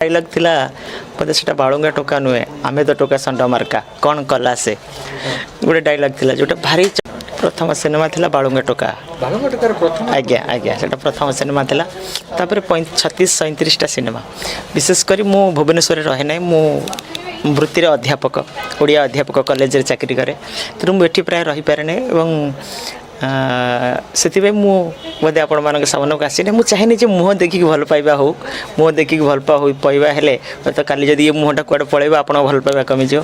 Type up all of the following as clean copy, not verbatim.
Dialogue ଥିଲା ବୋଧେ ସେଟା, "ବାଳୁଙ୍ଗା ଟୋକା ନୁହେଁ, ଆମେ ତ ଟୋକା ଷଣ୍ଢ ମାର୍କା, କ'ଣ କଲା ସେ?" ଗୋଟେ ଡାଇଲଗ୍ ଥିଲା ଯେଉଁଟା ଭାରି ପ୍ରଥମ ସିନେମା ଥିଲା ବାଳୁଙ୍ଗା ଟୋକା। ବାଳୁଙ୍ଗା ଟୋକାର ପ୍ରଥମ? ଆଜ୍ଞା, ସେଟା ପ୍ରଥମ ସିନେମା ଥିଲା। ତାପରେ 36 37ଟା ସିନେମା। ବିଶେଷ କରି ମୁଁ ଭୁବନେଶ୍ୱରରେ ରହେ ନାହିଁ। ମୁଁ ବୃତ୍ତିରେ ଅଧ୍ୟାପକ, ଓଡ଼ିଆ ଅଧ୍ୟାପକ, କଲେଜରେ ଚାକିରି କରେ। ତେଣୁ ମୁଁ ଏଠି ପ୍ରାୟ ରହିପାରେ ନାହିଁ ଏବଂ ସେଥିପାଇଁ ମୁଁ ବୋଧେ ଆପଣମାନଙ୍କ ସାମ୍ନାକୁ ଆସିନି। ମୁଁ ଚାହେଁନି ଯେ ମୁହଁ ଦେଖିକି ଭଲ ପାଇବା ହଉ। ମୁହଁ ଦେଖିକି ଭଲ ପାଇବା ହେଲେ ହୁଏତ କାଲି ଯଦି ଏ ମୁହଁଟା କୁଆଡ଼େ ପଳେଇବ, ଆପଣଙ୍କ ଭଲ ପାଇବା କମିଯିବ।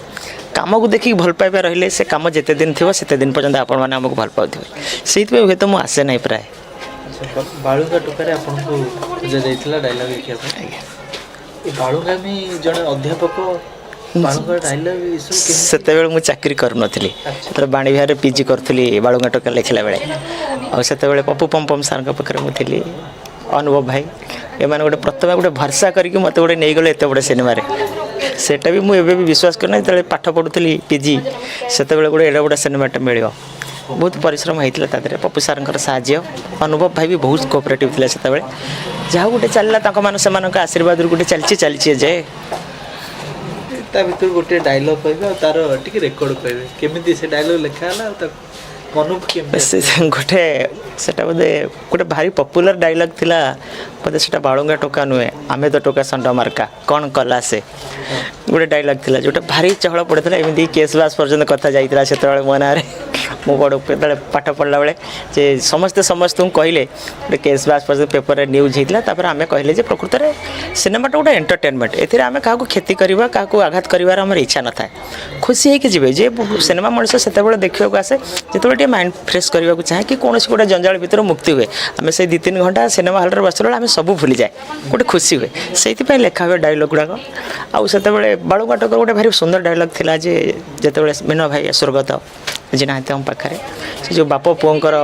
କାମକୁ ଦେଖିକି ଭଲ ପାଇବା ରହିଲେ ସେ କାମ ଯେତେ ଦିନ ଥିବ, ସେତେ ଦିନ ପର୍ଯ୍ୟନ୍ତ ଆପଣମାନେ ଆମକୁ ଭଲ ପାଉଥିବେ। ସେଇଥିପାଇଁ ହୁଏତ ମୁଁ ଆସେ ନାହିଁ ପ୍ରାୟ। ଆଚ୍ଛା, ବାଳୁଙ୍ଗା ଟୋକାରେ ଆପଣଙ୍କୁ ଖୋଜା ଯାଇଥିଲା ଡାଇଲଗ ଲେଖିବା ପାଇଁ? ଆଜ୍ଞା। ଏ ବାଳୁଙ୍ଗା ବି ଜଣେ ଅଧ୍ୟାପକ, ବାଳୁଙ୍ଗା ଡାଇଲଗ, ଏସବୁ କେମିତି? ସେତେବେଳେ ମୁଁ ଚାକିରି କରୁନଥିଲି। ସେତେବେଳେ ବାଣୀବିହାରରେ ପିଜି କରୁଥିଲି ବାଳୁଙ୍ଗା ଟୋକା ଲେଖିଲା ବେଳେ। ଆଉ ସେତେବେଳେ ପପୁ ପମ୍ପମ୍ ସାର୍ଙ୍କ ପାଖରେ ମୁଁ ଥିଲି, ଅନୁଭବ ଭାଇ, ଏମାନେ ଗୋଟେ ପ୍ରଥମେ ଗୋଟେ ଭରସା କରିକି ମୋତେ ଗୋଟେ ନେଇଗଲେ ଏତେ ବଡ଼ ସିନେମାରେ। ସେଇଟା ବି ମୁଁ ଏବେ ବି ବିଶ୍ୱାସ କରୁନି। ଯେତେବେଳେ ପାଠ ପଢ଼ୁଥିଲି ପିଜି, ସେତେବେଳେ ଗୋଟେ ଏଡ଼େ ବଡ଼ ସିନେମାଟା ମିଳିବ, ବହୁତ ପରିଶ୍ରମ ହେଇଥିଲା ତା ଦେହରେ। ପପୁ ସାର୍ଙ୍କର ସାହାଯ୍ୟ, ଅନୁଭବ ଭାଇ ବି ବହୁତ କୋଅପରେଟିଭ୍ ଥିଲେ ସେତେବେଳେ। ଯାହା ଗୋଟେ ଚାଲିଲା, ତାଙ୍କ ମାନ ସେମାନଙ୍କ ଆଶୀର୍ବାଦରୁ ଗୋଟେ ଚାଲିଛି, ଚାଲିଛି ଯେ। ତା ଭିତରୁ ଗୋଟେ ଡାଇଲଗ କହିବେ ଆଉ ତାର ଟିକେ ରେକର୍ଡ କହିବେ, କେମିତି ସେ ଡାଇଲଗ ଲେଖା ହେଲା ଆଉ ତାକୁ ମନକୁ କେମିତି? ସେ ଗୋଟେ ସେଟା ବୋଧେ ଗୋଟେ ଭାରି ପପୁଲାର ଡାଇଲଗ୍ ଥିଲା ବୋଧେ ସେଟା, "ବାଳୁଙ୍ଗା ଟୋକା ନୁହେଁ, ଆମେ ତ ଟୋକା ଷଣ୍ଢ ମାର୍କା, କ'ଣ କଲା ସେ?" ଗୋଟେ ଡାଇଲଗ୍ ଥିଲା ଯେଉଁଟା ଭାରି ଚହଳ ପଡ଼ିଥିଲା। ଏମିତି କେସ୍ ବାସ୍ ପର୍ଯ୍ୟନ୍ତ କଥା ଯାଇଥିଲା ସେତେବେଳେ ମୋ ନାଁରେ। ମୁଁ ବଡ଼ ଯେତେବେଳେ ପାଠ ପଢ଼ିଲା ବେଳେ ଯେ ସମସ୍ତେ ସମସ୍ତଙ୍କୁ କହିଲେ, ଗୋଟେ କେସ୍ ବାସ୍ ପର୍ଯ୍ୟନ୍ତ ପେପରରେ ନ୍ୟୁଜ୍ ହେଇଥିଲା। ତାପରେ ଆମେ କହିଲେ ଯେ ପ୍ରକୃତରେ ସିନେମାଟା ଗୋଟେ ଏଣ୍ଟରଟେନମେଣ୍ଟ। ଏଥିରେ ଆମେ କାହାକୁ କ୍ଷତି କରିବା, କାହାକୁ ଆଘାତ କରିବାର ଆମର ଇଚ୍ଛା ନଥାଏ। ଖୁସି ହେଇକି ଯିବେ ଯେ ସିନେମା ମଣିଷ ସେତେବେଳେ ଦେଖିବାକୁ ଆସେ, ଯେତେବେଳେ ଟିକେ ମାଇଣ୍ଡ ଫ୍ରେଶ୍ କରିବାକୁ ଚାହେଁ କି କୌଣସି ଗୋଟେ ଜଞ୍ଜାଳ ଭିତରୁ ମୁକ୍ତି ହୁଏ। ଆମେ ସେଇ 2-3 ଘଣ୍ଟା ସିନେମା ହଲ୍ରେ ବସିଲା ବେଳେ ଆମେ ସବୁ ଭୁଲିଯାଏ, ଗୋଟେ ଖୁସି ହୁଏ। ସେଇଥିପାଇଁ ଲେଖା ହୁଏ ଡାଇଲଗ୍ ଗୁଡ଼ାକ। ଆଉ ସେତେବେଳେ ବାଳୁଙ୍ଗା ଟୋକାର ଗୋଟେ ଭାରି ସୁନ୍ଦର ଡାଇଲଗ୍ ଥିଲା ଯେ ଯେତେବେଳେ ମୀନ ଭାଇ, ସ୍ୱର୍ଗତ, ଆଜି ନାହାନ୍ତି ଆମ ପାଖରେ, ସେ ଯେଉଁ ବାପ ପୁଅଙ୍କର,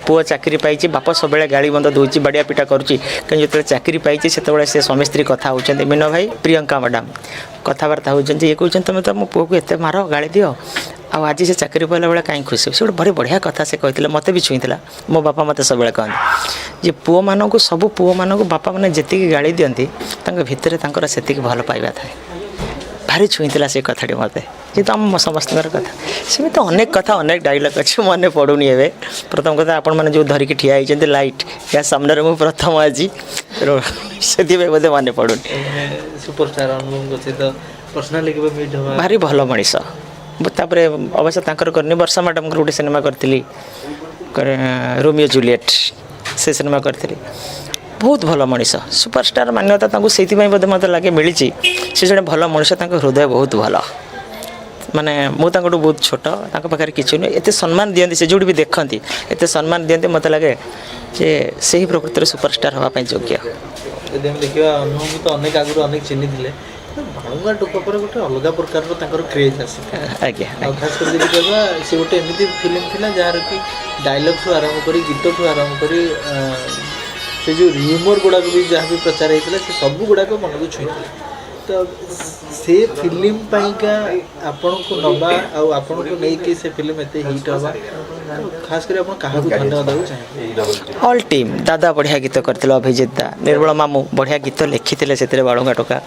ପୁଅ ଚାକିରି ପାଇଛି, ବାପ ସବୁବେଳେ ଗାଳି ମନ୍ଦ ଦେଉଛି, ବାଡ଼ିଆ ପିଟା କରୁଛି, କିନ୍ତୁ ଯେତେବେଳେ ଚାକିରି ପାଇଛି, ସେତେବେଳେ ସେ ସ୍ୱାମୀ ସ୍ତ୍ରୀ କଥା ହେଉଛନ୍ତି, ମୀନ ଭାଇ, ପ୍ରିୟଙ୍କା ମ୍ୟାଡ଼ାମ୍ କଥାବାର୍ତ୍ତା ହେଉଛନ୍ତି। ଇଏ କହୁଛନ୍ତି, "ତମେ ତ ମୋ ପୁଅକୁ ଏତେ ମାର, ଗାଳି ଦିଅ, ଆଉ ଆଜି ସେ ଚାକିରି ପାଇଲା ବେଳେ କାହିଁ ଖୁସି?" ସେ ଗୋଟେ ଭାରି ବଢ଼ିଆ କଥା ସେ କହିଥିଲେ, ମୋତେ ବି ଛୁଇଁଥିଲା। ମୋ ବାପା ମୋତେ ସବୁବେଳେ କହନ୍ତି ଯେ ପୁଅମାନଙ୍କୁ, ସବୁ ପୁଅମାନଙ୍କୁ ବାପାମାନେ ଯେତିକି ଗାଳି ଦିଅନ୍ତି, ତାଙ୍କ ଭିତରେ ତାଙ୍କର ସେତିକି ଭଲ ପାଇବା ଥାଏ। ଭାରି ଛୁଇଁଥିଲା ସେ କଥାଟି ମୋତେ, ଯେହେତୁ ଆମ ସମସ୍ତଙ୍କର କଥା। ସେମିତି ଅନେକ କଥା, ଅନେକ ଡାଇଲଗ୍ ଅଛି, ମନେ ପଡ଼ୁନି ଏବେ। ପ୍ରଥମ କଥା, ଆପଣମାନେ ଯେଉଁ ଧରିକି ଠିଆ ହେଇଛନ୍ତି ଲାଇଟ୍, ୟା ସାମ୍ନାରେ ମୁଁ ପ୍ରଥମ ଆଜି, ତେଣୁ ସେଥିପାଇଁ ବୋଧେ ମନେ ପଡ଼ୁନି। ସୁପରଷ୍ଟାର ଅନୁଭବଙ୍କ ସହିତ ପର୍ସନାଲି କେବେ ମିଟ୍ ହବା? ଭାରି ଭଲ ମଣିଷ। ମୁଁ ତାପରେ ଅବଶ୍ୟ ତାଙ୍କର କରିନି, ବର୍ଷା ମ୍ୟାଡ଼ାମଙ୍କର ଗୋଟେ ସିନେମା କରିଥିଲି, ରୋମିଓ ଜୁଲିଏଟ୍, ସେ ସିନେମା କରିଥିଲି। ବହୁତ ଭଲ ମଣିଷ। ସୁପରଷ୍ଟାର ମାନ୍ୟତା ତାଙ୍କୁ ସେଇଥିପାଇଁ ବୋଧେ ମୋତେ ଲାଗେ ମିଳିଛି। ସେ ଜଣେ ଭଲ ମଣିଷ, ତାଙ୍କ ହୃଦୟ ବହୁତ ଭଲ। ମାନେ ମୁଁ ତାଙ୍କଠୁ ବହୁତ ଛୋଟ, ତାଙ୍କ ପାଖରେ କିଛି ନୁହେଁ, ଏତେ ସମ୍ମାନ ଦିଅନ୍ତି। ସେ ଯେଉଁଠି ବି ଦେଖନ୍ତି, ଏତେ ସମ୍ମାନ ଦିଅନ୍ତି। ମୋତେ ଲାଗେ ଯେ ସେହି ପ୍ରକୃତିରେ ସୁପରଷ୍ଟାର ହେବା ପାଇଁ ଯୋଗ୍ୟ। ଯଦି ଆମେ ଦେଖିବା, ଅନୁଭବଙ୍କୁ ତ ଅନେକ ଆଗରୁ ଅନେକ ଚିହ୍ନିଥିଲେ, କିନ୍ତୁ ବାଳୁଙ୍ଗା ଟୋକା ପରେ ଗୋଟେ ଅଲଗା ପ୍ରକାରର ତାଙ୍କର କ୍ରେଜ୍ ଆସିଥିଲା। ଆଉ ଖାସ କରି ଯଦି କହିବା, ସେ ଗୋଟେ ଏମିତି ଫିଲ୍ମ ଥିଲା ଯାହାର କି ଡାଇଲଗ୍ଠୁ ଆରମ୍ଭ କରି, ଗୀତଠୁ ଆରମ୍ଭ କରି, ସେ ଯେଉଁ ରିଉମର ଗୁଡ଼ାକ ବି ଯାହା ବି ପ୍ରଚାର ହେଇଥିଲା, ସେ ସବୁ ଗୁଡ଼ାକ ମନକୁ ଛୁଇଁଥିଲା। ତ ସେ ଫିଲ୍ମ ପାଇଁକା ଆପଣଙ୍କୁ ନବା ଆଉ ଆପଣଙ୍କୁ ନେଇକି ସେ ଫିଲ୍ମ ଏତେ ହିଟ୍ ହେବା, ତ ଖାସ କରି ଆପଣ କାହାକୁ ଧନ୍ୟବାଦ ଦେବାକୁ ଚାହିଁବେ? All team. ଦାଦା ବଢ଼ିଆ ଗୀତ କରିଥିଲେ, ଅଭିଜିତ ଦା। ନିର୍ମଳ ମାମୁଁ ବଢ଼ିଆ ଗୀତ ଲେଖିଥିଲେ ସେଥିରେ। ବାଳୁଙ୍ଗା ଟୋକା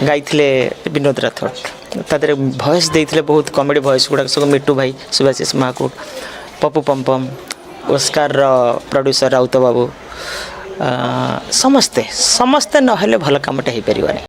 ଗାଇଥିଲେ ବିନୋଦ ରାଥୋଡ। ତା ଦେହରେ ଭଏସ୍ ଦେଇଥିଲେ ବହୁତ କମେଡ଼ି ଭଏସ୍ ଗୁଡ଼ାକ ସବୁ ମିଟୁ ଭାଇ, ସୁଭାଶିଷ ମହାକୁଡ଼, ପପୁ ପମ୍ପମ୍, ଓସ୍କାରର ପ୍ରଡ୍ୟୁସର ରାଉତ ବାବୁ, ସମସ୍ତେ। ସମସ୍ତେ ନହେଲେ ଭଲ କାମଟା ହେଇପାରିବନି।